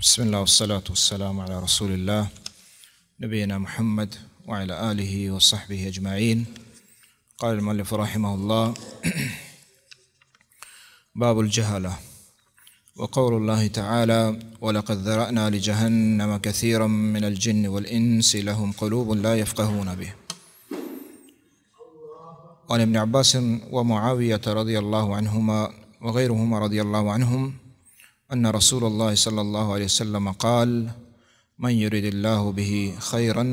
بسم الله والصلاة والسلام على رسول الله نبينا محمد وعلى آله وصحبه أجمعين. قال المؤلف رحمه الله: باب الجهالة. وقول الله تعالى: ولقد ذرأنا لجهنم كثيرا من الجن والإنس لهم قلوب لا يفقهون به. وعن ابن عباس ومعاوية رضي الله عنهما وغيرهما رضي الله عنهم أن رسول الله صلى الله عليه وسلم قال: من يرد الله به خيرا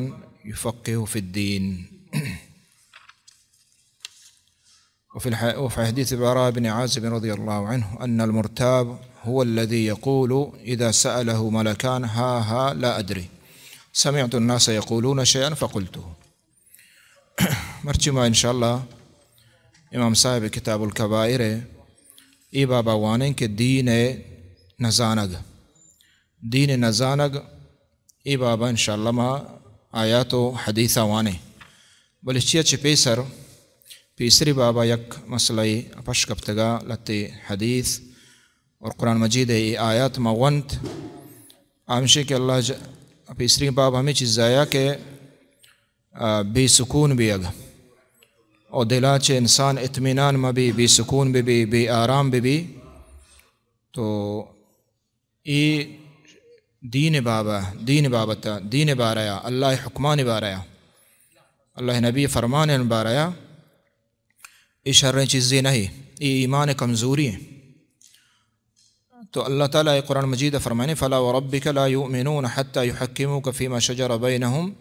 يفقهه في الدين. وفي الح-، وفي حديث البراء بن عازب رضي الله عنه أن المرتاب هو الذي يقول إذا سأله ملكان: ها ها لا أدري، سمعت الناس يقولون شيئا فقلته. مرچی ما انشاءاللہ امام صاحب کتاب الکبائر ءِ اے بابا وانیں کہ دین ءِ نزانگ، دین ءِ نزانگ، اے بابا انشاءاللہ ما آیات و حدیث ءَ وانیں۔ بلے چیا چہ پیسر، پیسری بابا یک مسئلہ پش کپتگا، لتے حدیث اور قرآن مجید ءِ اے آیات ما ونت، ہمشی کہ اللہ ج-، پیسری باب ہمیں چیز آیا کہ آ، بے سکون بیگ۔ او دلا چہ انسان اطمینان مہ بی، بے سکون بہ بی، بے آرام بہ بی۔ تو اے دین بابا، دین بابتا، دین باریا، اللہ حکمان باریا، اللہ نبی فرمان باریا، اے شریں چیزے نہیں، اے ایمان کمزوری ہیں۔ تو اللہ تعالیٰ قرآن مجید فرمانے: فلا وربك لا يؤمنون حتى يحكموك فيما شجر بينهم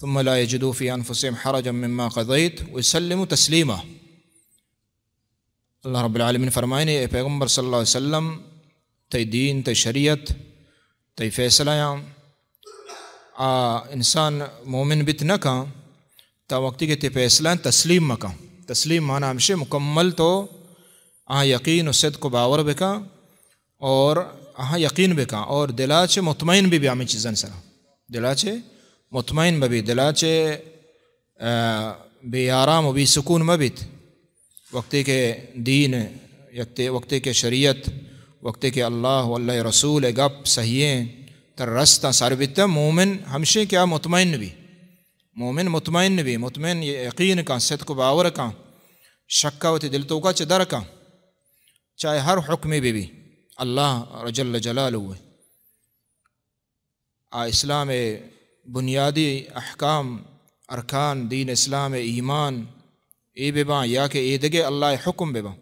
ثم لا يجدوا في أنفسهم حرجا مما قضيت ويسلموا تسليما۔ اللہ رب العالمین فرمائنے: اے پیغمبر صلی اللہ علیہ وسلم، تئی دین، تئی شریعت، تئی فیصلہ یاں آ انسان مومن بیت نہ کن، تا وقتی کہ تئی فیصلہ تسلیم مکن۔ تسلیم معنی ہمشی مکمل تو آ یقین و صدق و باور بکن اور آ یقین بکن اور دلا چہ مطمئن بہ بی ہمیں چیزاں سرا۔ دلا چہ مطمئن بہ بی، دلا چہ، آ، بے آرام و بے سکون مہ بیت۔ وقتی کہ دین، یکتے-، وقتی کہ شریعت، وقتی کہ اللہ و اللہ رسول گپ صحیح ہیں، تر رستاں سر بیت، مومن ہمشی کہ آ مطمئن بی۔ مومن مطمئن بی، مطمئن یقین کن، صدق و باور کن، شک وتی دل توکا چہ در کن، چاہے ہر حکمے بہ بی، اللہ جل جلالہ۔ آ اسلام بنیادی احکام، ارکان دین اسلام، ایمان، اے بہ باں یا کہ اے دگہ اللہ حکم بہ باں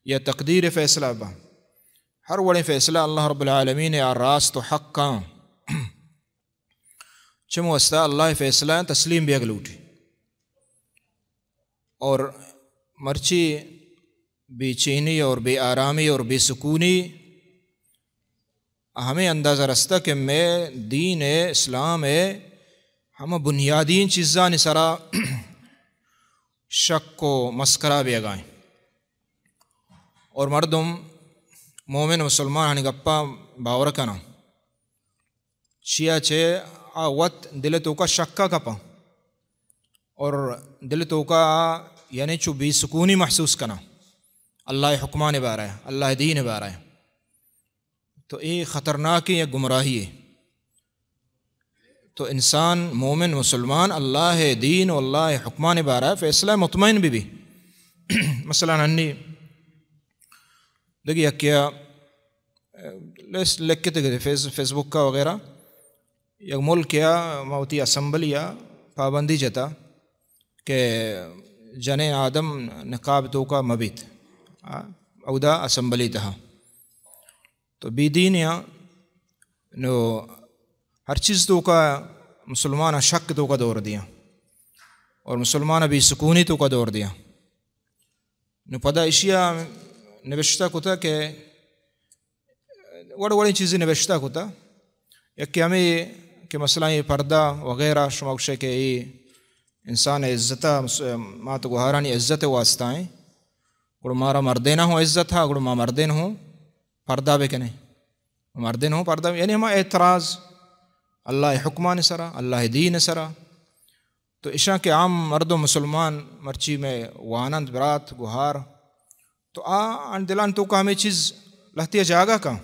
یا تقدیر فیصلہ باں، ہر وڑیں فیصلہ اللہ رب العالمین آ راست و حق کن۔ چم واسطہ اللہ فیصلہ تسلیم بیگ لوٹی۔ اور مرچی بے چینی اور بے آرامی اور بے سکونی ہمیں اندازہ رستہ کہ میں دین اسلام ہم بنیادی چیزانی سرا شک و مسکرا بیگائیں۔ اور مردم مومن مسلمان ہنی گپا باور کناں۔ چیا چہ آ وت دل توکا شکا کپاں اور دل توکا یعنی چو بے سکونی محسوس کناں اللہ حکمان بارہ، اللہ دین بارہ۔ تو اے خطرناکیں یک گمراہی ہے۔ تو انسان مومن مسلمان اللہ دین و اللہ حکمان بارہ فیصلہ مطمئن بہ بی۔ مثلاً ہنی دگہ یکیا لس-، لکھتگ فیس-، فیس بک ءَ وغیرہ، یک ملکے ءَ ما وتی اسمبلی ءَ پابندی جتا کہ جنین آدم نقاب توکا مہ بیت۔ آ، اودا اسمبلی تہا۔ تو بے دینیاں نو ہر چیز توکا مسلمان شک توکا دور دیاں اور مسلمان بے سکونی توکا دور دیاں۔ نو پدا ایشی ءَ نبشتہ کتا کہ وڑ وڑیں چیزے نبشتہ کتا۔ یکے ہمے کہ مثلاً اے پردہ وغیرہ شما گوشے کہ اے انسان عزت ءَ، مات گوہارانی عزت واسطہ ہیں، گڑا مارا مردین ہوں عزت ہا، گڑا ما مردین ہوں پردہ بکنے، مردین ہوں پردہ، یعنی ہما اعتراض اللہ حکمان سرا، اللہ دین سرا۔ تو اشاں کہ عام مردم مسلمان مرچی میں وانند برات گوہار، تو آ آن دلان توکا ہمے چیز لہتیا جاگہ کن۔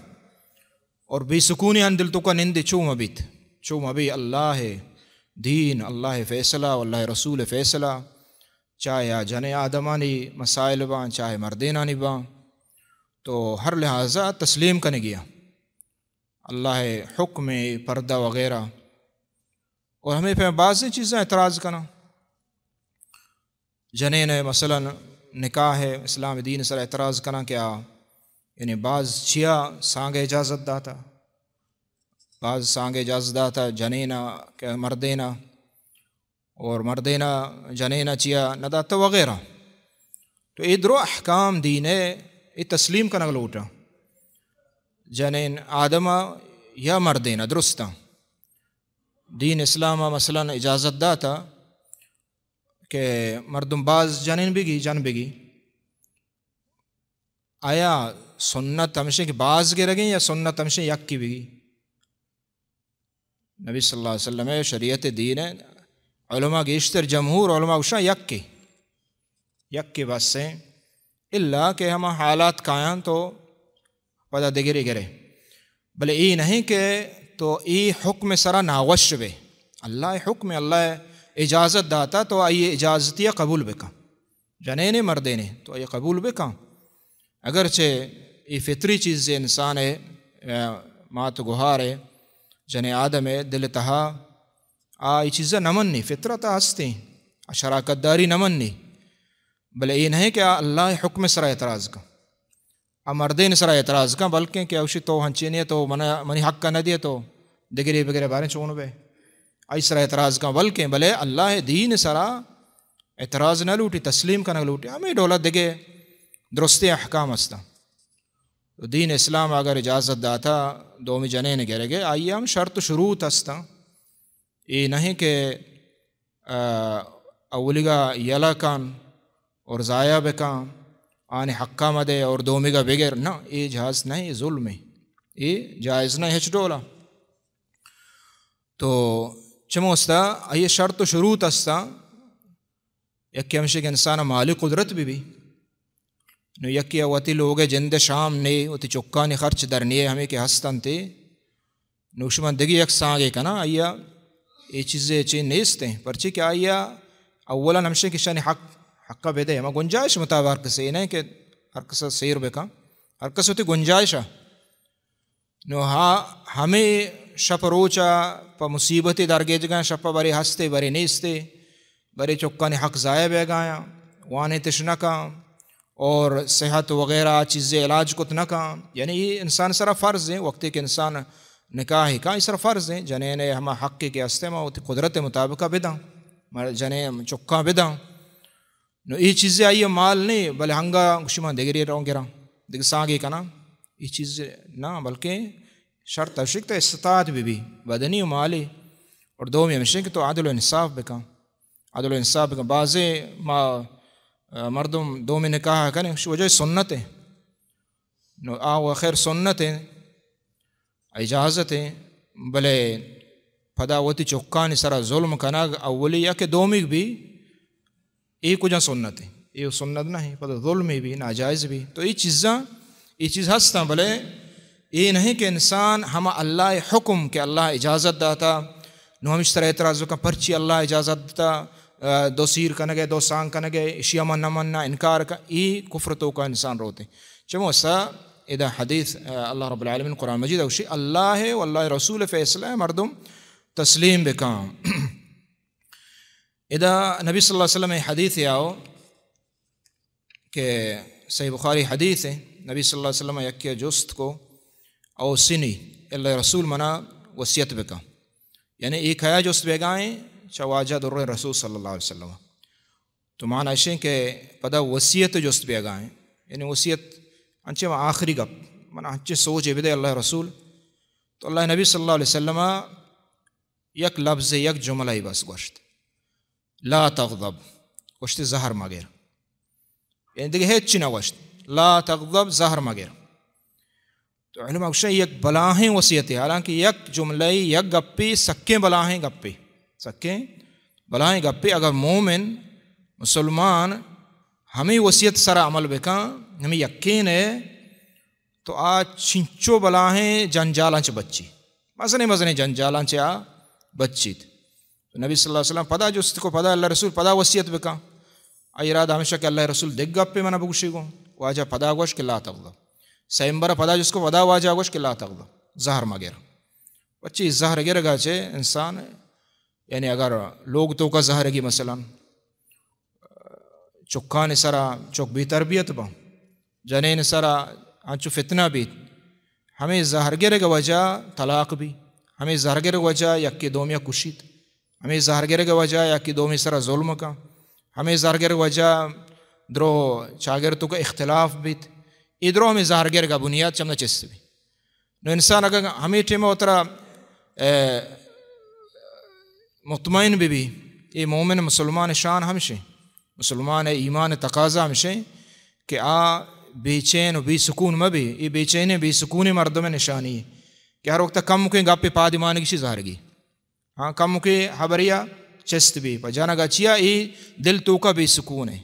اور بے سکونی آن دل توکا نندے، چو مبیت، چو مبی۔ اللہ دین، اللہ فیصلہ، اللہ رسول فیصلہ، چاہے آ جنیں آدمانی مسائل باں، چاہے مردینانی باں، تو ہر لحاظا تسلیم کنگی آ اللہ حکم، پردہ وغیرہ۔ اور ہمیں پہ بعض چیزاں اعتراض کناں۔ جنین ء مثلاً نکاح ء اسلام دین سر اعتراض کناں کہ آ، یعنی بعض چیا سانگ ء اجازت داتا، بعض سانگ ء اجازت داتا جنین ء کہ مردین ء، اور مردین ء جنین ء چیا نہ داتا وغیرہ۔ تو اے درو احکام دین ء اے تسلیم کنگ لوٹاں۔ جنین آدم ء یا مردین ء درستاں۔ دین اسلام ء مثلاً اجازت داتا کہ مردم باز جنین بگی، جن بگی۔ آیا سنت ہمشیں کہ باز گرگیں یا سنت ہمشیں یکی بگی؟ نبی صلی اللہ علیہ وسلم ء شریعت دین ء علماء گیشتر جمہور علماء گوشاں یکے، یکے بس ہیں، الا کہ ہما حالات کایاں تو پدا دگرے گرے۔ بلے اے نہیں کہ تو اے حکم سرا ناوش بے۔ اللہ حکم، اللہ اجازت داتا تو آئی اجازتی قبول بکن۔ جنینے مردینے تو آئی قبول بکن۔ اگرچہ اے فطری چیز انسان ہے، مات گہار ہے، جن آدم ہے، دل تہا آ اے چیزا نہ منی، فطرت ہستے، آ شراکت داری نہ منی۔ بلے اے نہیں کہ آ اللہ حکم سرا اعتراض کن۔ آ مردین سرا اعتراض کن، بلکیں کہ اوشی تو ہنچینے تو من، منی حق نہ دیے تو دگرے بگرے بارے چون بے۔ آئی سرا اعتراض کن، بلکیں بلے اللہ دین سرا اعتراض نہ لوٹی، تسلیم کنگ لوٹی۔ ہمیں ڈولا دگے درستی احکام ہستاں۔ تو دین اسلام اگر اجازت داتا دومی جنین گرگے، آئی ہم شرط و شروط ہستاں۔ اے نہیں کہ، آ، اولیگا یلہ کن اور ضائع بکن، آنی حقا مدے اور دومیگا بگر۔ نہ، اے جائز نہیں، اے ظلم ہے۔ اے جائز نہیں ہچ ڈولا۔ تو چموستا آئی شرط و شروط ہستاں۔ یکے ہمشی کہ انسان مالی قدرت بہ بی۔ نو یکے وتی لوگ جند شام نے، وتی چکانی خرچ در نیے، ہمیں کہ ہستنتے۔ نو شما دگی یک سانگے کنا، آیا اے چیزے چی نیست ہیں۔ پرچی کہ آیا اولاً ہمشی کہ شانی حق، حق بدے، ہما گنجائش مطابق ہر کسے، اے نہیں کہ ہر کس سیر بکن، ہر کس وتی گنجائش ہے۔ نو ہا، ہمے شپ روچا پہ مصیبتے درگیجگاں، شپ برے ہستے، برے نیستے، برے چکانی حق ضائع بیگایاں، وانے تش نہ کاں اور صحت وغیرہ چیزے علاج کت نہ کاں۔ یعنی اے انسان سرا فرض ہیں، وقتی کہ انسان نکاح کاں، اے سرا فرض ہیں، جنین ہما حق کہ ہستے ما وتی قدرت مطابقہ بداں، ما جنین چکاں بداں۔ نو اے چیزے آئی مال نہیں، بلے ہنگا گوشی من دگری رو گراں، دگہ سانگے کناں۔ اے چیز نہ، بلکہ شرط ہمشی کہ تو استطاعت بہ بی، بدنی و مالی۔ اور دومی ہمشی کہ تو عدل و انصاف بکن۔ عدل و انصاف بکن۔ بعضے ما، آ، مردم دومی نکاح کنیں، شی وجہ سنت ہے۔ نو آ و خیر سنت ہے۔ اجازت ہیں، بلے پدا وتی چکانی سرا ظلم کنگ اولی یا کہ دومیگ بی، اے کجا سنت ہیں؟ اے سنت نہیں، پدا ظلم بی، ناجائز بی۔ تو اے چیزاں، اے چیز ہستاں، بلے اے نہیں کہ انسان ہما اللہ حکم کہ اللہ اجازت داتا، نو ہمش سرا اعتراض کن، پرچی اللہ اجازت داتا، آ، دو سیر کنگے، دو سانگ کنگے، اشیا من نہ مننا، انکار کن، اے کفر توکا انسان روتے۔ چموستا ادا حدیث، آ، اللہ رب العالمین قرآن مجید اوشی، اللہ و اللہ رسول فیصلہ مردم تسلیم بکن۔ ادا نبی صلی اللہ علیہ وسلم حدیث آؤ کہ صحیح بخاری حدیث ہے، نبی صلی اللہ علیہ وسلم یکی جست کو، اوصنی، اللہ رسول منا وصیت بکن۔ یعنی اے کیا جست بیگائیں؟ چا واجہ در رسول صلی اللہ علیہ وسلم۔ تو معنی اشیں کہ پدا وصیت جست بیگائیں، یعنی وصیت انچے آخری گپ، من انچے سوچے بدے اللہ رسول۔ تو اللہ نبی صلی اللہ علیہ وسلم یک لفظ، یک جملہ ہی بس گوشت، لا تغضب، گوشت زہر مگر، یعنی دیگہ ہچ نہ گوشت، لا تغضب، زہر مگر۔ تو علماء گوشن یک بلاہیں وصیتے، حالانکہ یک جملہ، یک گپے، سکیں بلاہیں گپے، سکیں بلاہیں گپے۔ اگر مومن، مسلمان ہمیں وصیت سرا عمل بکن، ہمیں یقین ہے تو آ چنچو بلاہیں جنجالاں چہ بچی، مزنیں مزنیں جنجالاں چہ آ بچیت۔ تو نبی صلی اللہ علیہ وسلم پدا جست کو، پدا اللہ رسول پدا وصیت بکن۔ آئی ارادہ ہمیشہ کہ اللہ رسول دگہ گپے منا بگوشی گوں۔ واجہ پدا گوش کہ لا تغضب۔ سیمبر پدا جست کو، پدا واجہ گوش کہ لا تغضب، زہر مگر۔ پرچی زہر گرگا چہ انسان، یعنی اگر لوگ توکا زہرگی مثلاً چکانی سرا چک بے تربیت باں، جنین سرا انچو فتنہ بیت، ہمے زہرگرگ وجہ طلاق بی، ہمے زہرگرگ وجہ یکے دومیا کشیت، ہمے زہرگرگ وجہ یکے دومی سرا ظلم کن، ہمے زہرگرگ وجہ درو چاگرد توکا اختلاف بیت۔ اے درو ہمے زہرگرگا بنیاد چمدا چست بی۔ نو انسان اگر ہمے ٹیم وترا، اے، مطمئن بہ بی، اے مومن مسلمان شان ہمشیں، مسلمان ایمان تقاضا ہمشیں کہ آ بے چین و بے سکون مہ بی۔ اے بے چین بے سکون مردم نشانی کہ ہر وقت کمکیں گپے پادی مانگی چی زہرگی۔ ہاں، کمکے ہبریا چست بی، پہ جنگا چیا اے دل توکا بے سکون ہے،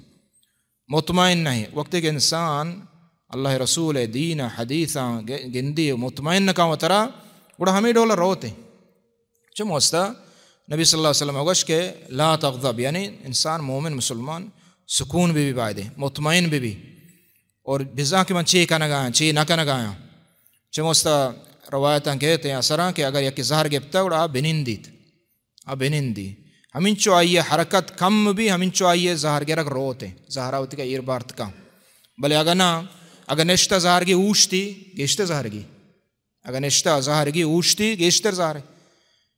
مطمئن نہ ہے۔ وقتے کہ انسان اللہ رسول دین حدیثاں گ-، گندی مطمئن کن وترا، گڑا ہمے ڈول روتے۔ چموستا نبی صلی اللہ علیہ وسلم گوش کہ لا تغضب، یعنی انسان مومن مسلمان سکون بہ بی، بایدے مطمئن بہ بی۔ اور بزاں کہ من چے کنگایاں، چے نہ کنگایاں۔ چموستا روایتاں کہتے ہیں اثراں کہ اگر یکے زہر گپتا گڑا آ بنندیت، آ بنندی۔ ہمینچو آئی حرکت کم بی، ہمینچو آئی زہر گرگ روتے، زہرا وتی کا ایر بارت کن۔ بلے اگر نہ، اگر نشتہ زہرگی اوشتی، گیشتر زہرگی۔ اگر نشتہ زہرگی اوشتی، گیشتر زہر۔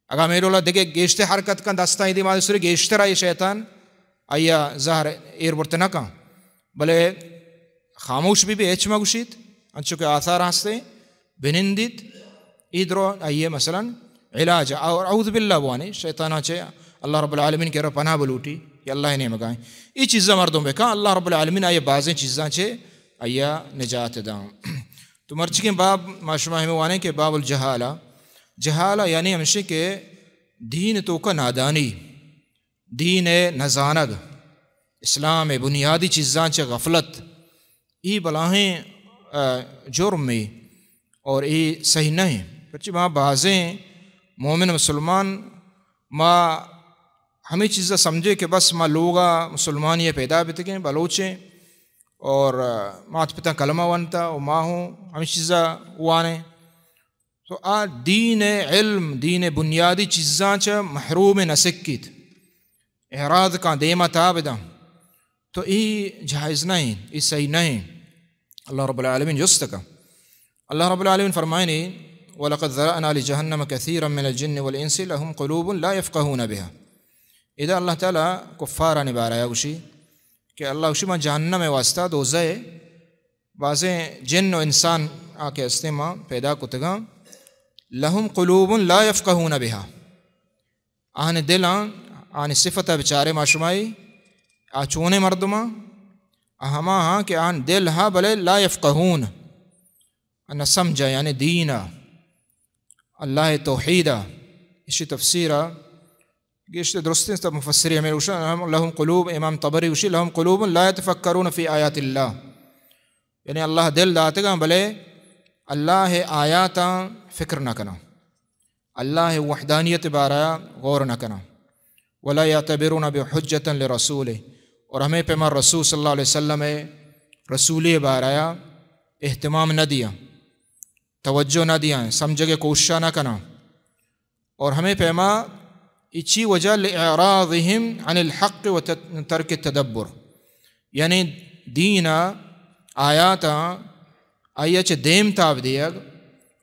اگاں ہمے ڈولا دگہ گیشتر حرکت کن، دستاں ایدی مادی سری، گیشتر آئی شیطان آئی ء زہر ایر برت نہ کن، بلے خاموش بہ بی، ہچ مہ گوشیت، انچو کہ آثار ہستیں، بنندیت، اے درو آئی ء مثلاً علاج۔ اور اعوذ باللہ بوانی، شیطاناں چہ اللہ رب العالمین کہ رو پناہ بلوٹی کہ اللہ ء نیمگائیں۔ اے چیزاں مردم بکن، اللہ رب العالمین آئی ء بازیں چیزاں چہ آئی ء نجات داں۔ تو مرچیگیں باب ما شما ہمے وانیں کہ باب الجہالہ۔ جہالہ یعنی ہمشی کہ دین توکا نادانی، دین ء نزانگ، اسلام ء بنیادی چیزاں چہ غفلت، اے بلاہیں، آ، جرمے اور اے صحیح نہ ہیں۔ پرچہ ما بازیں مومن مسلمان ما ہمے چیزا سمجھے کہ بس ما لوگا مسلمانی پیدا بیتگیں، بلوچیں، اور، آ، مات پتاں کلمہ وانتا و ما ہوں ہمے چیزا وانیں۔ تو آ دین ء علم، دین ء بنیادی چیزاں چہ محروم نہ سکیت۔ اعراض کاں، دیما تاب داں۔ تو اے جائز نہ ہیں، اے صحیح نہ ہیں۔ اللہ رب العالمین جست کن۔ اللہ رب العالمین فرمائنی، وَلَقَدْ ذَرَأْنَا لِجَهَنَّمَ كَثِيرًا مِنَ الْجِنِّ وَالْإِنسِ لَهُمْ قُلُوبٌ لَا يَفْقَهُونَ بِهَا۔ ادا اللہ تعالی کفارانی بارہ گوشی کہ اللہ گوشی، ما جہنم ء واسطہ، دوزہ ء بازیں جن و انسان آ کہ ہستیں ما پیدا کتگاں، لہم قلوب لا یفقہون بہا، آہانی دلاں، آہانی صفت ء بچارے ما شمائی، آ چونیں مردماں؟ آ ہما ہاں کہ آہانی دل ہا بلے لا یفقہون، نہ سمجھا، یعنی دین ء، اللہ ء توحید ء، اشی تفسیر ء گیشتر درستیں است مفسری ہمیں گوشن، لہم قلوب، امام طبری گوشی، لہم قلوب لا یتفکرون فی آیات اللہ، یعنی اللہ دل داتگاں بلے اللہ ء آیاتاں فکر نہ کناں، اللہ ء وحدانیت بارہ غور نہ کناں، ولا یعتبرون بحجة لرسولہ، اور ہمیں پیما رسول صلی اللہ علیہ وسلم ء رسولی بارہ اہتمام نہ دیاں، توجہ نہ دیاں، سمجھگ ء کوشش نہ کناں۔ اور ہمیں پیما اچی وجہ لإعراضهم عن الحق و ترک التدبر، یعنی دین ء آیاتاں آئی ء چہ دیم تاب دیگ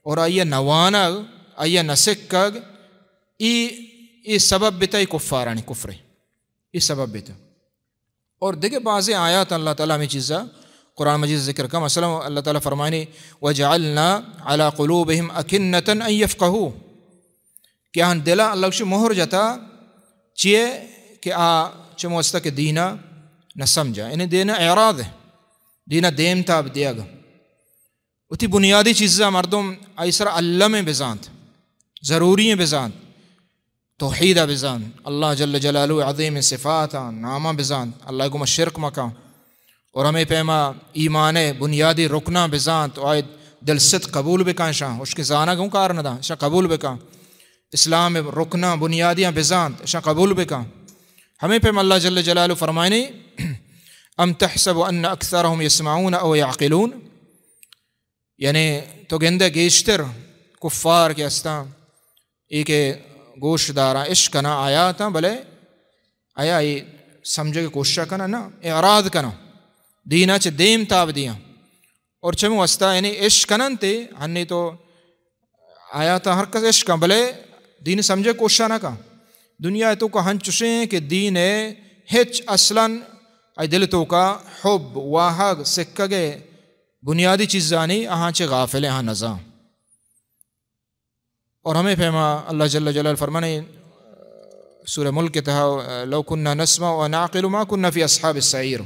اور آئی ء نہ وانگ، آئی ء نہ سکگ، ای، ای سبب بیتا ای کفارانی کفر، ای سبب بیتا۔ اور دگہ بازیں آیات اللہ تعالی ہمیں چیزا قرآن مجید ذکر کا۔ مثلاً اللہ تعالی فرمائنی، وجعلنا على قلوبهم أكنة أن يفقهوا، کہ آہان دلا اللہ گوشی مہر جتا، چیئے کہ آ چموستا کہ دینا نہ سمجھا، یعنی دینا اعراض ہے، دینا دیم تاب دیگ۔ وتی بنیادی چیزاں مردم آئی سر علم بزانت، ضروری بزانت، توحید ء بزانت، اللہ جل جلالہ ء عظیم صفاتاں، ناماں بزانت، اللہ ء گوما شرک مکن، اور ہمے پیما ایمان ء بنیادی رکناں بزانت، و آئی دل صدق قبول بکن، شاں ہشکیں زانگ ہوں کار نہ داں، شاں قبول بکن۔ اسلام رکناں بنیادیاں بزانت، شاں قبول بکن۔ ہمیں پیم اللہ جل جلالہ فرمائنی، ام تحسب ان اکثرهم یسمعون او یعقلون، یعنی تو گندے گیشتر کفار کہ ہستاں، اے کہ گوش داراں، اش کناں آیاتاں، بلے آیا اے سمجھگ کوشش کناں؟ نہ، اعراض کناں، دینا چہ دیم تاب دیاں۔ اور چمے واسطہ یعنی اش کننت، ہنی تو آیاتاں ہر کس اش کن، بلے دین سمجھگ کوشش نہ کن۔ دنیا تو کا ہنچشیں کہ دین ہچ اصلاً اے دل تو کا حب، واہگ، سکگ بنیادی چیزانی آہاں چہ غافل ہیں، آہاں نزاں۔ اور ہمیں پیما اللہ جل جلال فرمانے سورہ ملک کے تہا، لو کننا نسمع و نعقل ما کننا فی اصحاب السعیر۔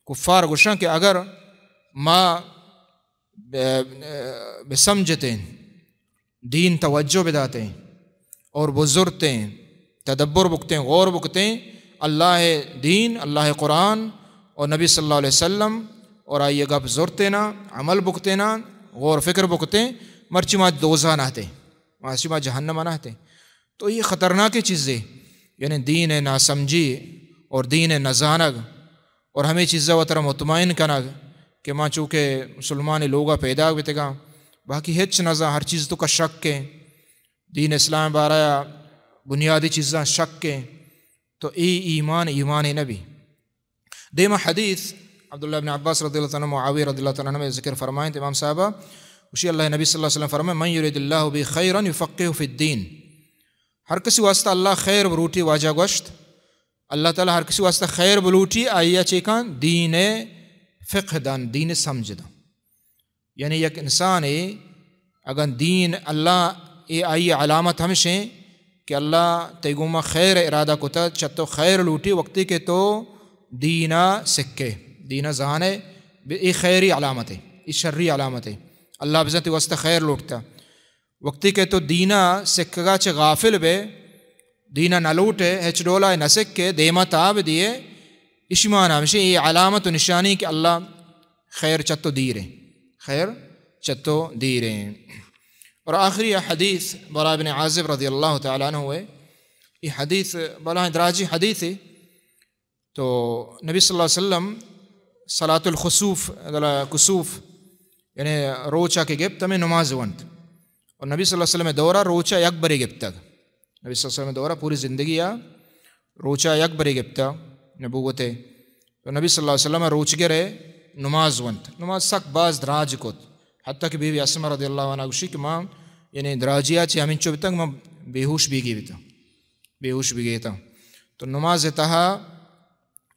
کفار گوشاں کہ اگر ما بہ، بہ سمجھتیں، دین توجہ بداتیں اور بزرتیں، تدبر بکتیں، غور بکتیں، اللہ دین، اللہ قرآن اور نبی صلی اللہ علیہ وسلم اور آئی گپ زرتیں نا، عمل بکتیں نا، غور فکر بکتیں، مرچی ما دوزہ نہ ہتیں، مرچی ما جہنم نہ ہتیں۔ تو یہ خطرناک چیزے، یعنی دین ناسمجھی اور دین نزانگ اور ہمے چیزا وترا مطمئن کنگ کہ ما چونکہ مسلمانیں لوگا پیداک بیتگاں، باقی ہچ نزاں، ہر چیز تو کا شک ایں، دین اسلام بارہ بنیادی چیزاں شک ایں، تو اے ایمان ایمانے نبی۔ دیما حدیث عبداللہ ابن عباس رضی اللہ تعالیٰ عنہ، معاویہ رضی اللہ تعالیٰ عنہ ذکر فرمائیں امام صاحبہ، وشی اللہ نبی صلی اللہ علیہ وسلم فرمائے، من یرید اللہ بہ خیرا یفقہہ فی الدین۔ ہر کسی واسطہ اللہ خیر بلوٹی، واجہ گوشت، اللہ تعالیٰ ہر کسی واسطہ خیر بلوٹی، آئی ء چیکاں دین فقہ دان، دین سمجھ دان۔ یعنی یک انسانے اگاں دین اللہ، اے آئی علامت ہمشیں کہ اللہ تئی گوما خیر ارادہ کتا، چہ تو خیر لوٹی، وقتی کہ تو دینا سکے، دینا زانے، اے خیری علامت ہے، اے شری علامت ہے۔ اللہ بزن تئی واسطہ خیر لوٹتا۔ وقتی کہ تو دینا سکگا چہ غافل بے، دینا نہ لوٹے، ہچ ڈولا نہ سکے، دیما تاب دیے، اشی مانا ہمشی اے علامت و نشانی کہ اللہ خیر چہ تو دیریں، خیر چہ تو دیریں۔ اور آخری حدیث براء بن عازب رضی اللہ تعالیٰ عنہ ہے۔ یہ حدیث بلاہیں دراجی حدیث ہے۔ تو نبی صلی اللہ علیہ وسلم صلاۃ الخسوف، کسوف، یعنی روچا کہ گپت، ہمیں نماز ونت۔ اور نبی صلی اللہ علیہ وسلم دورا روچا یک برے گپتگ۔ نبی صلی اللہ علیہ وسلم دورا پوری زندگی آ روچا یک برے گپتا نبوت ہے۔ تو نبی صلی اللہ علیہ وسلم روچگرے نماز ونت۔ نماز سک باز دراج کت۔ حتیٰ کہ بی بی اسماء رضی اللہ عنہا گوشی کہ ما، یعنی دراجیا چہ ہمینچو بتنگ ما بے ہوش بیگی بتا۔ بے ہوش بگیتاں۔ تو نماز تہا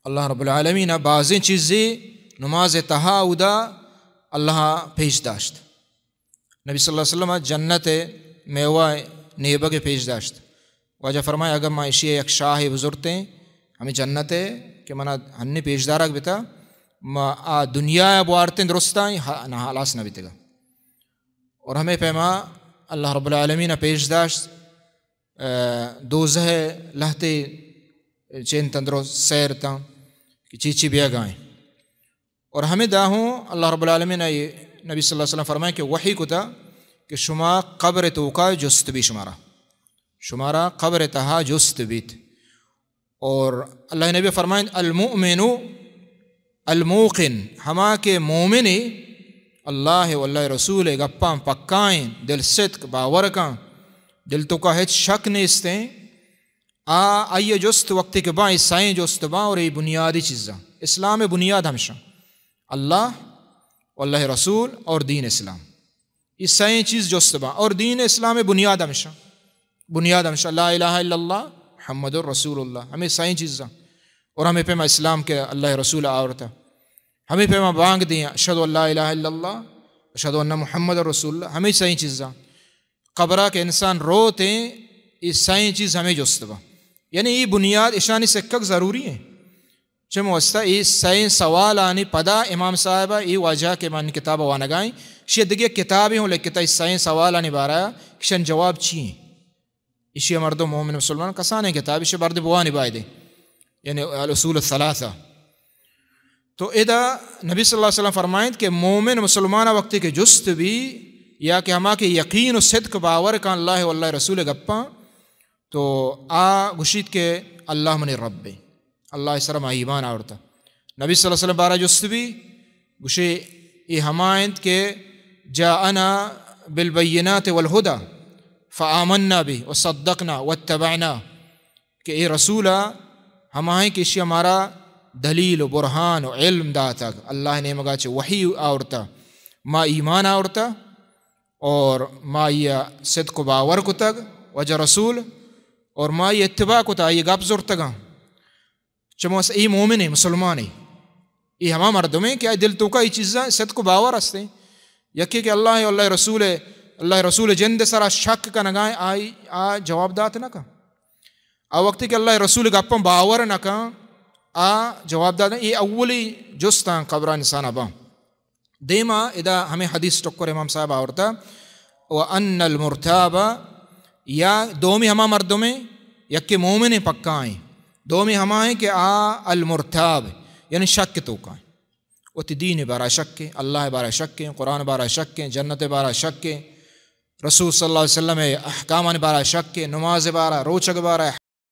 اللہ رب العالمین بازیں چیزے نماز تہا اودا اللہ پیش داشت۔ نبی صلی اللہ علیہ وسلم جنت میوہ نیبگ پیش داشت۔ واجہ فرمائے، اگر ما اشی یک شاہ بزرتیں، ہمیں جنت کہ منا ہنی پیش دارگ بتا، ما آ دنیا بوارتیں درستاں، ہ-، نہ ہلاس نہ بیتگا۔ اور ہمیں پیما اللہ رب العالمین پیش داشت، دوزہ لہتے چین تندرو سیر تاں کہ چی چی بیگائیں۔ اور ہمیں داہوں اللہ رب العالمین آئی نبی صلی اللہ علیہ وسلم فرمائے کہ وحی کتا کہ شما قبر توکا جست بی شمارا، شمارا قبر تہا جست بیت۔ اور اللہ نبی فرمائیں، المؤمن الموقن، ہما کہ مومن اللہ و اللہ رسول گپاں پکائیں، دل صدق باور کن، دل توکا ہچ شک نیستیں، آ، آئی جست وقتی کہ باں، اے سائیں جست باں اور اے بنیادی چیزاں، اسلام بنیاد ہمشاں، اللہ و اللہ رسول اور دین اسلام۔ اے سائیں چیز جست باں اور دین اسلام بنیاد ہمشاں، بنیاد ہمشاں، لا الہ الا اللہ محمد رسول اللہ، ہمیں سائیں چیزاں۔ اور ہمیں پیما اسلام کہ اللہ رسول آورتا، ہمیں پیما بانگ دیں، اشہد ان لا الہ الا اللہ، اشہد ان محمد رسول اللہ، ہمیں سائیں چیزاں۔ قبرا کہ انسان روتیں، اے سائیں چیز ہمیں جست با۔ یعنی اے بنیاد اشانی سکگ ضروری ہیں۔ چم واسطہ اے سائیں سوالانی پدا امام صاحبہ اے واجہ کہ من کتاب وانگائیں، شی دگہ کتابی ہوں لکھتا اے سائیں سوالانی بارہ کشن جواب چی ہیں؟ اشی مردم مومن مسلمان کسانیں کتاب، اشی برد بوانی بایدے۔ یعنی الاصول الثلاثہ۔ تو ادا نبی صلی اللہ علیہ وسلم فرمائنت کہ مومن مسلمان وقتی کہ جست بی، یا کہ ہما کہ یقین و صدق باور کن اللہ و اللہ رسول گپاں، تو آ گوشیت کہ اللہ منی رب، اللہ سر ما ایمان آورتا۔ نبی صلی اللہ علیہ وسلم بارہ جست بی، گوشی، اے ہما انت کہ جاءنا بالبینات والہدی فآمنا به وصدقنا واتبعنا، کہ اے رسول ہما ہیں کہ اشی ہمارا دلیل و برہان و علم داتگ، اللہ نیمگا چہ وحی آورتا، ما ایمان آورتا اور ما یہ صدق و باور کتگ واجہ رسول، اور ما یہ اتباع کتا، یہ گپ زرتگاں۔ چمو اس ای مومن ہے، مسلمان ہے۔ ای ہما مردم ہیں کہ آئی دل توکا ای چیزاں صدق و باور ہستے۔ یکی کہ اللہ و اللہ رسول، اللہ رسول جند سرا شک کنگائیں، آئی آ جواب دات نہ کن۔ آ وقتی کہ اللہ رسول گپاں باور نہ کن، آ جواب دات نہ۔ یہ اولی جستاں قبران انسان اباں۔ دیما ادا ہمیں حدیث ٹکر امام صاحب آورتا، وأن المرتاب، یا دومی ہما مردمیں، یکے مومن پکا ہیں، دومی ہما ہیں کہ آ المرتاب، یعنی شک توکا ہیں، وتی دین بارہ شک ہیں، اللہ بارہ شک ہیں، قرآن بارہ شک ہیں، جنت بارہ شک ہیں، رسول صلی اللہ علیہ وسلم احکامان بارہ شک ہیں، نماز بارہ، روچگ بارہ،